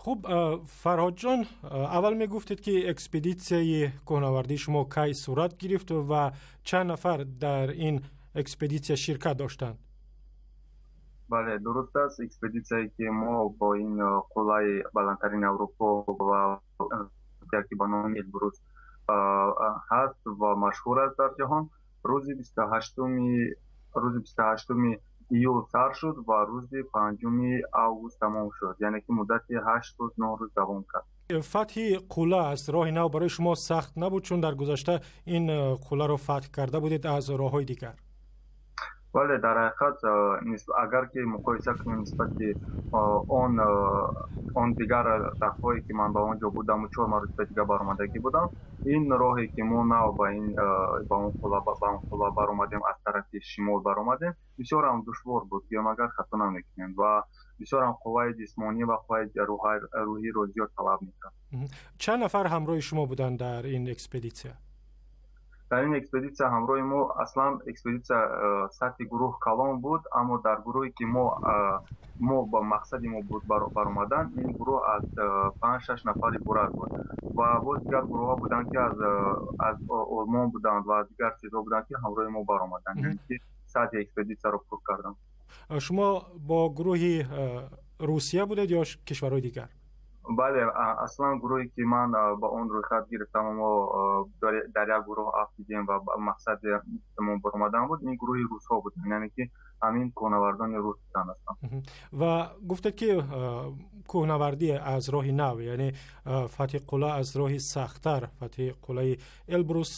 Хуб, Фарҳодҷон, аввал мегуфтед, ки экспедитсияи кӯҳнавардии шумо кай сурат гирифт ва чанд нафар дар ин экспедитсия ширкат доштанд? Бале, дуруст аст. Экспедитсияе, ки мо бо ин қуллаи баландтарини Аврупо ва ки ба номи Элбрус ҳаст ва машҳур аст дар ҷаҳон, рӯзи 28-уми июл сар шуд ва рӯзи 5-уми август тамом шуд, яъне ки муддати 8 рӯз, 9 рӯз давом кард. Фатҳи қулла аз роҳи нав барои шумо сахт набуд, чун дар гузашта ин қулларо фатҳ карда будед аз роҳҳои дигар? Бале, дар ҳақиқат, агар ки муқоиса кунем нисбати он дигар дафъҳое, ки ман ба он ҷо будаму чор маротиба дигар баромадагӣ будам, ин роҳе, ки мо нав ба он қулла баромадем, аз тарафи шимол баромадем, бисёрам душвор буд, гӯям агар хато намекунем, ва бисёрам қувваи ҷисмонӣ ва қувваи рӯҳиро зиёд талаб мекард. Чанд нафар ҳамроҳи шумо буданд дар ин экспедитсия? Дар ин экспедитсия ҳамроҳи мо, аслан экспедитсия сатҳи гурӯҳ калон буд, аммо дар гурӯҳе, ки мо ба мақсади мо буд баромадан, ин гурӯҳ аз панҷ шаш нафар иборат буд ва боз дигар гурӯҳҳо буданд, ки аз Олмон буданд ва аз дигар чизҳо буданд, ки ҳамроҳи мо баромаданд, яъне ки сатҳи экспедитсияро пур карданд. Шумо бо гурӯҳи Русия будед ё кишварҳои дигар? Бале, аслан гурӯҳе, ки ман ба он рӯйхат гирифтам, мо дар як гурӯҳ афтидем ва мақсади мо баромадан буд, ин гурӯҳи русҳо буданд, яъне ки ҳамин кӯҳнавардони рус буданд аслан. Ва гуфтед, ки кӯҳнавардӣ аз роҳи нав, яъне фатҳи қулла аз роҳи сахттар, фатҳи қуллаи Элбрус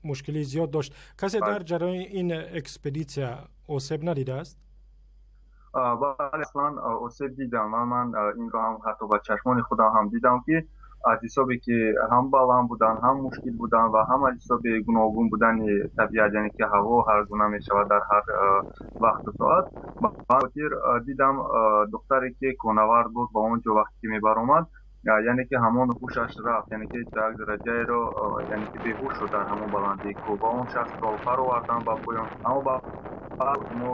мушкилии зиёд дошт. Касе дар ҷараёни ин экспедитсия осеб надидааст? Бале, аслан осеб дидам ва ман инро ҳам ҳатто ба чашмони худам ҳам дидам, ки аз ҳисобе, ки ҳам баланд будан, ҳам мушкил будан ва ҳам аз ҳисоби гуногун будани табиат, яъне ки ҳаво ҳар гуна мешавад дар ҳар вақту соат. Хотир дидам, духтаре, ки кӯҳнавард буд, ба он ҷо вақте ки мебаромад, яъне ки ҳамон ҳушаш рафт, яъне ки то як дараҷаеро, яъне ки беҳуш шуд дар ҳамон баландии кӯҳ ва он шахсро фароварданд ба поён. Аммо мо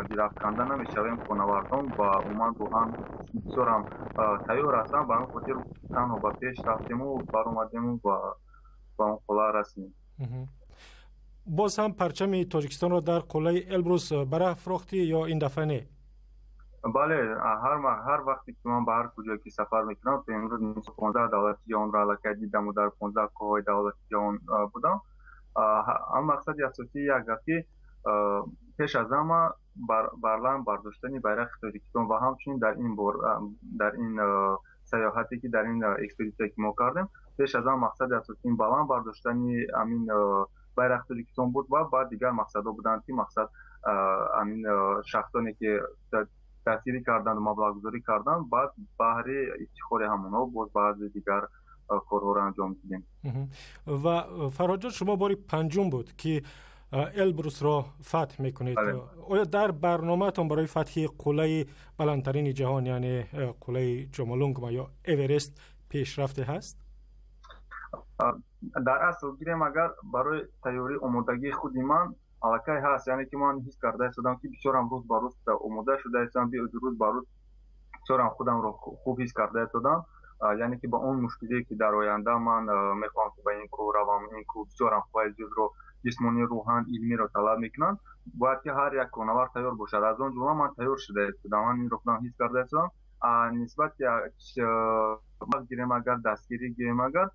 дилафканда намешавем, кӯҳнавардон ва умуман рӯҳан бисёрам тайёр ҳастам. Ба ҳамин хотир танҳо ба пеш рафтему баромадему ва ба он қулла расидем. Боз ҳам парчами Тоҷикистонро дар қуллаи Элбрус барафрохтӣ ё ин дафъа не? Бале, ҳар вақте ки ман ба ҳар куҷое ки сафар мекунам, то имрӯз 15 давлати ҷаҳонро аллакай дидаму дар 15 кӯҳҳои давлати ҷаҳон будам, ан мақсади асосӣ як аст, ки пеш аз ҳама баланд бардоштани байрақи Тоҷикистон. Ва ҳамчунин дар ин бор, дар ин саёҳате, ки дар ин экспедитсия, ки мо кардем, пеш аз ҳама мақсади асосӣ баланд бардоштани ҳамин байрақи Тоҷикистон буд ва баъд дигар мақсадҳо буданд, ки мақсад ҳамин шахсоне, ки дастгирӣ карданд, маблағгузорӣ карданд, баъд баҳри ифтихори ҳамонҳо боз баъзе дигар корҳоро анҷом дидем. Ва, Фарҳодҷон, шумо бори панҷум буд, ки Элбрусро фатҳ мекунед. Оё дар барномаатон барои фатҳи қуллаи баландтарини ҷаҳон, яъне қуллаи Ҷомолунгма ё Эверест, пешрафте ҳаст? Дар асл гирем агар, барои тайёрӣ, омодагии худи ман аллакай ҳаст, яъне ки ман ҳис карда истодам, ки бисёрам рӯз ба рӯз омода шуда истодам, рӯз ба рӯз бисёрам худамро хуб ҳис карда истодам, яъне ки ба он мушкилие, ки дар оянда ман мехоҳам, ки ба ин кӯҳ равам. Ин кӯҳ бисёрам қувваи зиёдро, ҷисмонӣ, рӯҳан, илмиро талаб мекунанд. Бояд ки ҳар як кӯҳнавард тайёр бошад. Аз он ҷумла ман тайёр шуда истодам, ман инро худам ҳис карда истодам. Нисбати гирем агар, дастгирӣ гирем агар,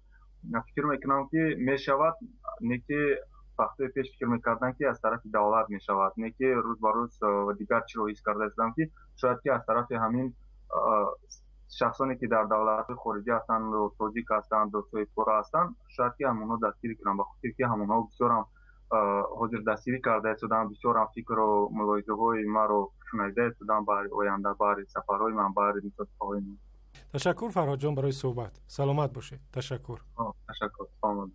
фикр мекунам, ки мешавад. Не ки вақтҳои пеш фикр мекардам, ки аз тарафи давлат мешавад, не ки рӯз ба рӯз дигар чиро ҳис карда истодам, ки шояд ки аз тарафи ҳамин шахсоне, ки дар давлатҳои хориҷӣ ҳастанд, тоҷик ҳастанд, соҳибкора ҳастанд, шояд ки ҳамонҳо дастгирӣ кунанд, ба хотире ки ҳамонҳо бисёрам ҳозир дастгирӣ карда истоданд, бисёрам фикру мулоҳизаҳои маро шунида истоданд баҳри оянда, баҳри сафарҳои ман, баҳри мусобиқаҳои ман. Ташаккур, Фарҳодҷон, барои суҳбат. Саломат бошед, ташаккур. Ташаккур, саломат.